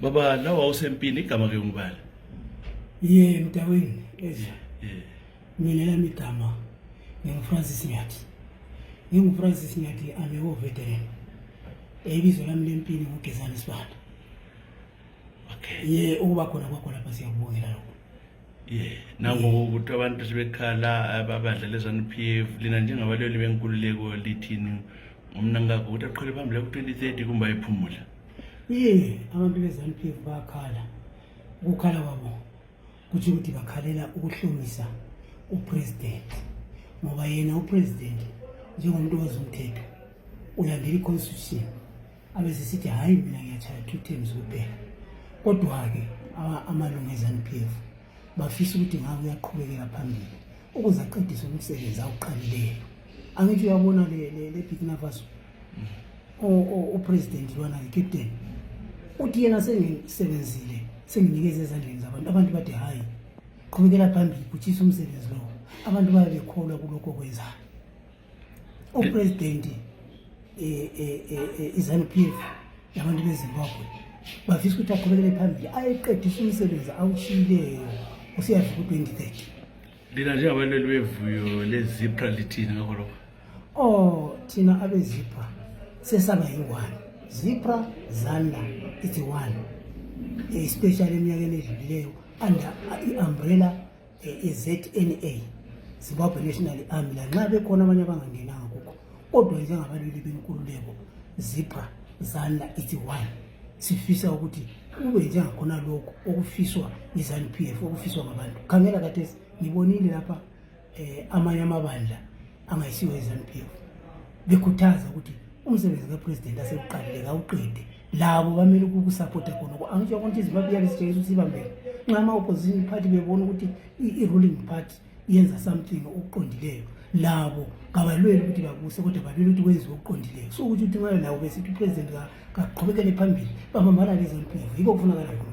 Baba lawa usempini igama ke ngubani? Mtaweni mina lami igama nginguFrancis Nyathi. NginguFrancis Nyathi, I'm a war veteran. Ibizo lami lempini ngugezani Sibanda. Okay. Ukuba khona kwakho lapha siyakubongela lokho. Nango ukuthi abantu sebekhala abadlala eZANU-PF lina njengabaleli benkululeko lithini umnangako ukuthi aqhele phambili ku-2030 kumba iphumula. Abantu beZANU-PF bakhala. Ukukhala kwabo kuthi ukuthi bakhalela ukuhlomisa upresident. Ngoba yena upresident njengomuntu wezomthetho ulandela iconstitution. Abesisithi hayi mina ngiyachaya 2 terms kuphela. Kodwa ke amalungu eZANU-PF bafisa ukuthi ngabe uyaqhubekela phambili ukuze aqedise umsebenzi awuqalileyo. Angithi uyabona le Burkina Faso upresident lwana captain uthi yena sengisebenzile senginikeze ezandleni zabantu. Abantu bathi hayi qhubekela phambili kuthisa umsebenzi lo. Abantu babe bekholwa kuloko kwenzayo. Upresident iZANU-PF yabantu beZimbabwe bafisa ukuthi aqhubekele phambili ayeqedise umsebenzi awushiyileyo usiyafika ku-2030. Lina njengabaleli bevuyo leZIPRA lithini ngakho lokho? Thina abeZIPRA sesaba yi-1. ZIPRA ZANLA it's one. Especially eminyakeni edlulileyo under i-umbrella ZNA, Zimbabwe National Army. Lanxa bekhona abanye abangangenanga kukho, kodwa njengabaleli benkululeko ZIPRA ZANLA it's one. Sifisa ukuthi kube njengakhona lokho okufiswa iZANU-PF okufiswa ngabantu. Khangela kathesi ngibonile lapha amanye amabandla angayisiwe iZANU-PF bekhuthaza ukuthi umsebenzi kapresident asekuqalile awuqede. Labo bamele ukukusupporta khona. Angisho ukuthi iZimbabwe yabisitshela ukuthi ibambele. Nxa ama-opposition party bebona ukuthi i-ruling party yenza something okuqondileyo, labo kabalweli ukuthi babuse kodwa balweli ukuthi kwenziwe okuqondileyo. So ukuthi ngayo lawo besithi upresident kaqhubekele phambili babambana leZANU-PF yikho kufunakala khona.